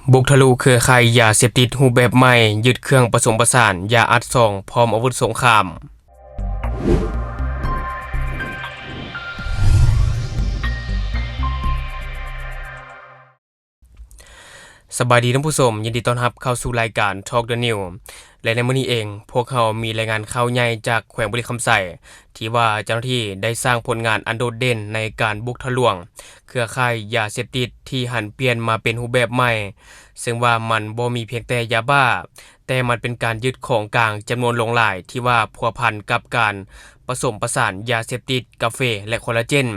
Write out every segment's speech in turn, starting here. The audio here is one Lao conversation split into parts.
ບຸກທະລຸເຄືອຂ່າຍຢາເສບຕິດຮູບແບບໃໝ່, ຍຶດເຄື່ອງປະສົມປະສານ, ຢາອັດຊອງ ພ້ອມອາວຸດສົງຄາມ. ສະບາຍດີທ່ານຜູ້ຊົມ, ຍິນດີຕ້ອນຮັບເຂົ້າສູ່ລາຍການ Talk the News ແລະ ໃນມື້ນີ້ເອງ ພວກເຮົາມີລາຍງານຂ່າວໃຫຍ່ຈາກແຂວງບໍລິຄຳໄຊ ທີ່ວ່າເຈົ້າໜ້າທີ່ໄດ້ສ້າງຜົນງານອັນໂດດເດັ່ນໃນການບຸກທະລວງເຄືອຂ່າຍຢາເສບຕິດທີ່ຫັນປ່ຽນມາເປັນຮູບແບບໃໝ່, ເຊິ່ງວ່າມັນບໍ່ມີພຽງແຕ່ຢາບ້າ, ແຕ່ມັນເປັນການຍຶດຂອງກາງຈຳນວນຫຼວງຫຼາຍທີ່ວ່າພົວພັນກັບການປະສົມປະສານຢາເສບຕິດ, ກາເຟ ແລະ ຄໍລາເຈນ.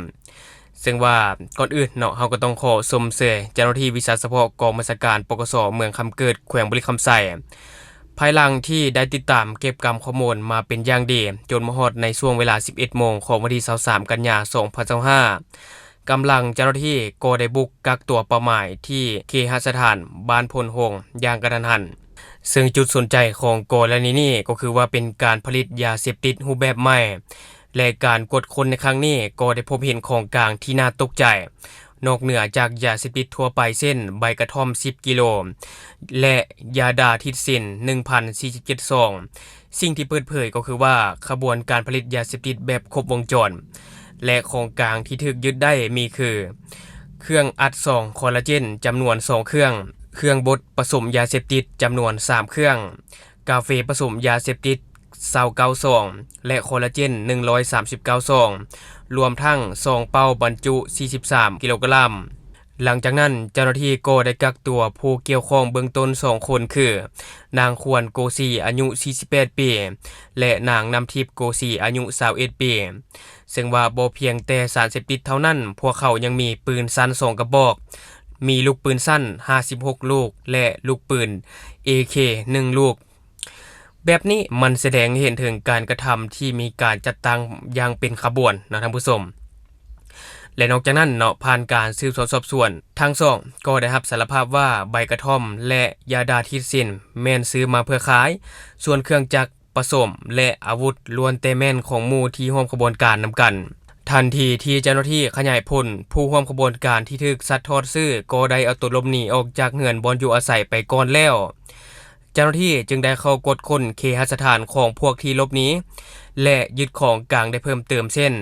ເຊິ່ງວ່າກ່ອນອື່ນເນາະ, ເຮົາກໍຕ້ອງຂໍຊົມເຊີຍເຈົ້າໜ້າທີ່ວິຊາສະເພາະກອງບັນຊາການ ປກສ ເມືອງຄຳເກີດ ແຂວງບໍລິຄຳໄຊ ພາຍຫຼັງທີ່ໄດ້ຕິດຕາມເກັບກຳຂໍ້ມູນມາເປັນຢ່າງດີ, ຈົນມາຮອດໃນຊ່ວງເວລາສິບເອັດໂມງຂອງວັນທີຊາວສາມ ກັນຍາ ສອງພັນຊາວຫ້າ ກຳລັງເຈົ້າໜ້າທີ່ກໍໄດ້ບຸກກັກຕົວເປົ້າໝາຍທີ່ເຄຫະສະຖານບ້ານໂພນໂຮງຢ່າງກະທັນຫັນ. ເຊິ່ງຈຸດສົນໃຈຂອງກໍລະນີນີ້ກໍຄືວ່າເປັນການຜະລິດຢາເສບຕິດຮູບແບບໃໝ່ ແລະ ການກວດຄົ້ນໃນຄັ້ງນີ້ກໍໄດ້ພົບເຫັນຂອງກາງທີ່ໜ້າຕົກໃຈ, ນອກເໜືອຈາກຢາເສບຕິດທົ່ວໄປເຊັ່ນ ໃບກະທ່ອມສິບກິໂລ ແລະ ຢາດາທິດຊິນໜຶ່ງພັນສີ່ສິບເຈັດຊອງ. ສິ່ງທີ່ເປີດເຜີຍກໍຄືວ່າ ຂະບວນການຜະລິດຢາເສບຕິດແບບຄົບວົງຈອນ ແລະ ຂອງກາງທີ່ຖືກຍຶດໄດ້ມີຄື ເຄື່ອງອັດຊອງຄໍລາເຈນຈຳນວນສອງເຄື່ອງ, ເຄື່ອງບົດປະສົມຢາເສບຕິດຈຳນວນສາມເຄື່ອງ, ກາເຟປະສົມຢາເສບຕິດຊາວເກົ້າຊອງ ແລະ ຄໍລາເຈນໜຶ່ງຮ້ອຍສາມສິບເກົ້າຊອງ, ລວມທັງຊອງເປົ້າບັນຈຸສີ່ສິບສາມກິໂລກຣາມ. ຫຼັງຈາກນັ້ນ ເຈົ້າໜ້າທີ່ກໍໄດ້ກັກຕົວຜູ້ກ່ຽວຂ້ອງເບື້ອງຕົ້ນສອງຄົນຄື ນາງ ຄວນ ໂກສີ ອາຍຸສີ່ສິບແປດປີ ແລະ ນາງ ນ້ຳທິບ ໂກສີ ອາຍຸຊາວເອັດປີ. ເຊິ່ງວ່າບໍ່ພຽງແຕ່ສານເສບຕິດເທົ່ານັ້ນ, ພວກເຂົາຍັງມີປືນສັ້ນສອງກະບອກ, ມີລູກປືນສັ້ນຫ້າສິບຫົກລູກ ແລະ ລູກປືນເອເຄໜຶ່ງລູກ. ແບບນີ້ມັນສະແດງໃຫ້ເຫັນເຖິງການກະທຳທີ່ມີການຈັດຕັ້ງຢ່າງເປັນຂະບວນເນາະທ່ານຜູ້ຊົມ. ແລະ ນອກຈາກນັ້ນເນາະ, ຜ່ານການສືບສວນສອບສວນ, ທັງສອງກໍໄດ້ຮັບສາລະພາບວ່າໃບກະທ່ອມ ແລະ ຢາດາທິດຊິນແມ່ນຊື້ມາເພື່ອຂາຍ, ສ່ວນເຄື່ອງຈັກປະສົມ ແລະ ອາວຸດລ້ວນແຕ່ແມ່ນຂອງໝູ່ທີ່ຮ່ວມຂະບວນການນຳກັນ. ທັນທີທີ່ເຈົ້າໜ້າທີ່ຂະຫຍາຍຜົນ, ຜູ້ຮ່ວມຂະບວນການທີ່ຖືກຊັດທອດຊື່ກໍໄດ້ເອົາຕົວຫຼົບໜີອອກຈາກເຮືອນບ່ອນຢູ່ອາໄສໄປກ່ອນແລ້ວ. ເຈົ້າໜ້າທີ່ຈຶ່ງໄດ້ເຂົ້າກວດຄົ້ນເຄຫະສະຖານຂອງພວກທີ່ຫຼົບໜີ ແລະ ຍຶດຂອງກາງໄດ້ເພີ່ມເຕີມເຊັ່ນ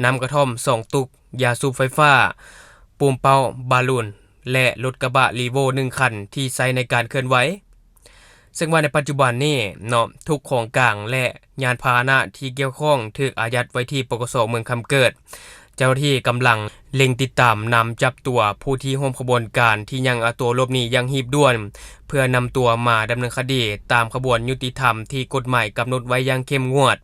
ນ້ຳກະທ່ອມສອງຕຸກ, ຢາສູບໄຟຟ້າ, ປູມເປົ້າບາລູນ ແລະ ລົດກະບະ Revo ໜຶ່ງຄັນທີ່ໃຊ້ໃນການເຄື່ອນໄຫວ. ເຊິ່ງວ່າໃນປັດຈຸບັນນີ້ເນາະ, ທຸກຂອງກາງ ແລະ ຍານພາຫະນະທີ່ກ່ຽວຂ້ອງຖືກອາຍັດໄວ້ທີ່ ປກສ ເມືອງຄຳເກີດ. ເຈົ້າໜ້າທີ່ກຳລັງເລັ່ງຕິດຕາມນຳຈັບຕົວຜູ້ທີ່ຮ່ວມຂະບວນການທີ່ຍັງເອົາຕົວຫຼົບໜີຢ່າງຮີບດ່ວນ ເພື່ອນຳຕົວມາດຳເນີນຄະດີຕາມຂະບວນຍຸຕິທຳທີ່ກົດໝາຍກຳນົດໄວ້ຢ່າງເຂັ້ມງວດ.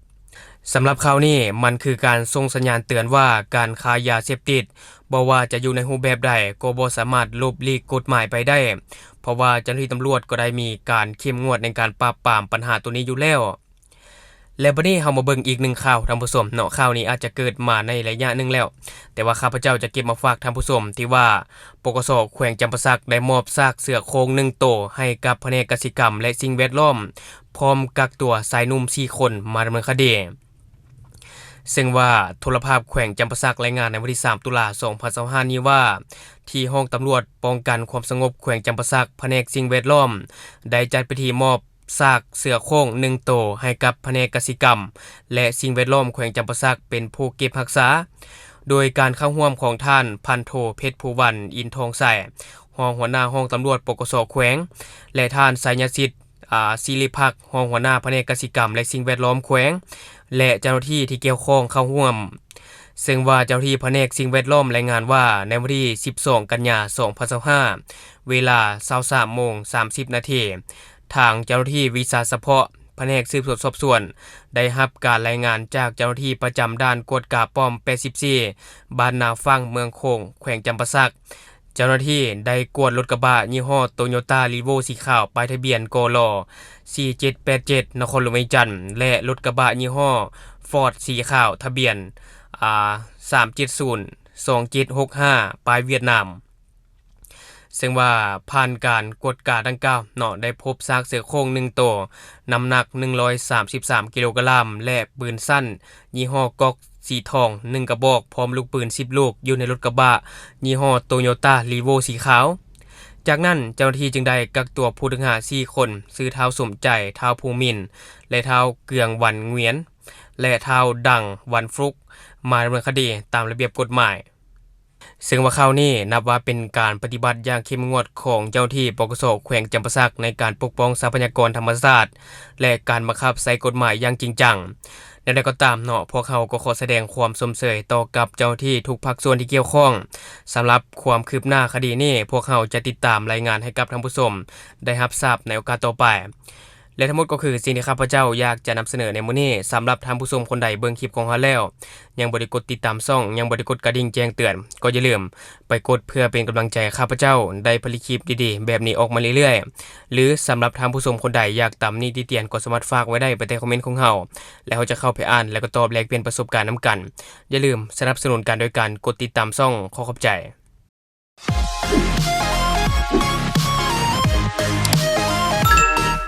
ສຳລັບຂ່າວນີ້ ມັນຄືການສົ່ງສັນຍານເຕືອນວ່າ ການຄ້າຢາເສບຕິດ ບໍ່ວ່າຈະຢູ່ໃນຮູບແບບໃດ ກໍບໍ່ສາມາດຫຼົບຫຼີກກົດໝາຍໄປໄດ້, ເພາະວ່າເຈົ້າໜ້າທີ່ຕຳຫຼວດກໍໄດ້ມີການເຂັ້ມງວດໃນການປາບປາມບັນຫາໂຕນີ້ຢູ່ແລ້ວ. ແລະ ບັດນີ້ເຮົາມາເບິ່ງອີກໜຶ່ງຂ່າວທ່ານຜູ້ຊົມເນາະ, ຂ່າວນີ້ອາດຈະເກີດມາໃນໄລຍະໜຶ່ງແລ້ວ, ແຕ່ວ່າຂ້າພະເຈົ້າຈະເກັບມາຝາກທ່ານຜູ້ຊົມ ທີ່ວ່າ ປກສ ແຂວງຈຳປາສັກ ໄດ້ມອບຊາກເສືອໂຄ່ງໜຶ່ງໂຕໃຫ້ກັບພະແນກກະສິກຳ ແລະ ສິ່ງແວດລ້ອມ, ພ້ອມກັກຕົວຊາຍໜຸ່ມສີ່ຄົນມາດຳເນີນຄະດີ. ເຊິ່ງວ່າໂທລະພາບແຂວງຈຳປາສັກລາຍງານໃນວັນທີສາມ ຕຸລາ ສອງພັນຊາວຫ້ານີ້ວ່າ ທີ່ຫ້ອງຕຳຫຼວດປ້ອງກັນຄວາມສະຫງົບແຂວງຈຳປາສັກ ພະແນກສິ່ງແວດລ້ອມ ໄດ້ຈັດພິທີມອບຊາກເສືອໂຄ່ງໜຶ່ງໂຕໃຫ້ກັບພະແນກກະສິກຳ ແລະ ສິ່ງແວດລ້ອມແຂວງຈຳປາສັກເປັນຜູ້ເກັບຮັກສາ, ໂດຍການເຂົ້າຮ່ວມຂອງທ່ານ ພັນໂທ ເພັດພູວັນ ອິນທອງໄຊ ຮອງຫົວໜ້າຫ້ອງຕຳຫຼວດ ປກສ ແຂວງ ແລະ ທ່ານ ໄຊຍະສິດ ອາ ສິລິພັກ ຮອງຫົວໜ້າພະແນກກະສິກຳ ແລະ ສິ່ງແວດລ້ອມແຂວງ ແລະ ເຈົ້າໜ້າທີ່ທີ່ກ່ຽວຂ້ອງເຂົ້າຮ່ວມ. ເຊິ່ງວ່າເຈົ້າໜ້າທີ່ພະແນກສິ່ງແວດລ້ອມລາຍງານວ່າ ໃນວັນທີສິບສອງ ກັນຍາ ສອງພັນຊາວຫ້າ ເວລາຊາວສາມໂມງສາມສິບນາທີ, ທາງເຈົ້າໜ້າທີ່ວິຊາສະເພາະ ພະແນກສືບສວນສອບສວນ ໄດ້ຮັບການລາຍງານຈາກເຈົ້າໜ້າທີ່ປະຈຳດ່ານກວດກາປ້ອມແປດສິບສີ່ ບ້ານນາຝັ່ງ ເມືອງໂຂງ ແຂວງຈຳປາສັກ. ເຈົ້າໜ້າທີ່ໄດ້ກວດລົດກະບະຍີ່ຫໍ້ໂຕໂຍຕ້າ ຣີໂວ້ ສີຂາວ ປ້າຍທະບຽນ ກລ ສີ່ເຈັດແປດເຈັດ ນະຄອນຫຼວງວຽງຈັນ ແລະ ລົດກະບະຍີ່ຫໍ້ຟອດ ສີຂາວ ທະບຽນ ອາ ສາມເຈັດສູນ ສອງເຈັດຫົກຫ້າ ປ້າຍຫວຽດນາມ. ເຊິ່ງວ່າຜ່ານການກວດກາດັ່ງກ່າວເນາະ ໄດ້ພົບຊາກເສືອໂຄ່ງໜຶ່ງໂຕ ນ້ຳໜັກໜຶ່ງຮ້ອຍສາມສິບສາມກິໂລກຣາມ ແລະ ປືນສັ້ນ ຍີ່ຫໍ້ກອກ ສີທອງ ໜຶ່ງກະບອກ ພ້ອມລູກປືນສິບລູກ ຢູ່ໃນລົດກະບະຍີ່ຫໍ້ໂຕໂຍຕ້າ ຣີໂວ້ ສີຂາວ. ຈາກນັ້ນເຈົ້າໜ້າທີ່ຈຶ່ງໄດ້ກັກຕົວຜູ້ຕ້ອງຫາສີ່ຄົນ ຊື່ ທ້າວ ສົມໃຈ, ທ້າວ ພູມິນ ແລະ ທ້າວ ເກືອງວັນງວຽນ ແລະ ທ້າວ ດັງ ວັນຟລຸກ ມາດຳເນີນຄະດີຕາມລະບຽບກົດໝາຍ. ເຊິ່ງວ່າຂ່າວນີ້ນັບວ່າເປັນການປະຕິບັດຢ່າງເຂັ້ມງວດຂອງເຈົ້າໜ້າທີ່ ປກສ ແຂວງຈຳປາສັກ ໃນການປົກປ້ອງຊັບພະຍາກອນທຳມະຊາດ ແລະ ການບັງຄັບໃຊ້ກົດໝາຍຢ່າງຈິງຈັງ. ແນວໃດກໍຕາມເນາະ, ພວກເຮົາກໍຂໍສະແດງຄວາມຊົມເຊີຍຕໍ່ກັບເຈົ້າໜ້າທີ່ທຸກພາກສ່ວນທີ່ກ່ຽວຂ້ອງ. ສຳລັບຄວາມຄືບໜ້າຄະດີນີ້ ພວກເຮົາຈະຕິດຕາມລາຍງານໃຫ້ກັບທ່ານຜູ້ຊົມໄດ້ຮັບຊາບໃນໂອກາດຕໍ່ໄປ. ແລະ ທັງໝົດກໍຄືສິ່ງທີ່ຂ້າພະເຈົ້າຢາກຈະນຳສະເໜີໃນມື້ນີ້. ສຳລັບທ່ານຜູ້ຊົມຄົນໃດເບິ່ງຄລິບຂອງເຮົາແລ້ວ ຍັງບໍ່ໄດ້ກົດຕິດຕາມຊ່ອງ, ຍັງບໍ່ໄດ້ກົດກະດິ່ງແຈ້ງເຕືອນ, ກໍຢ່າລືມໄປກົດເພື່ອເປັນກຳລັງໃຈໃຫ້ຂ້າພະເຈົ້າໄດ້ຜະລິດຄລິບດີໆແບບນີ້ອອກມາເລື້ອຍໆ. ຫຼື ສຳລັບທ່ານຜູ້ຊົມຄົນໃດຢາກຕຳໜິຕິຕຽນ ກໍສາມາດຝາກໄວ້ໄດ້ພາຍໃຕ້ຄອມເມັນຂອງເຮົາ ແລະ ເຮົາຈະເຂົ້າໄປອ່ານ ແລະ ກໍຕອບແລກປ່ຽນປະສົບການນຳກັນ. ຢ່າລືມສະໜັບສະໜູນກັນໂດຍການກົດຕິດຕາມຊ່ອງ. ຂໍຂອບໃຈ.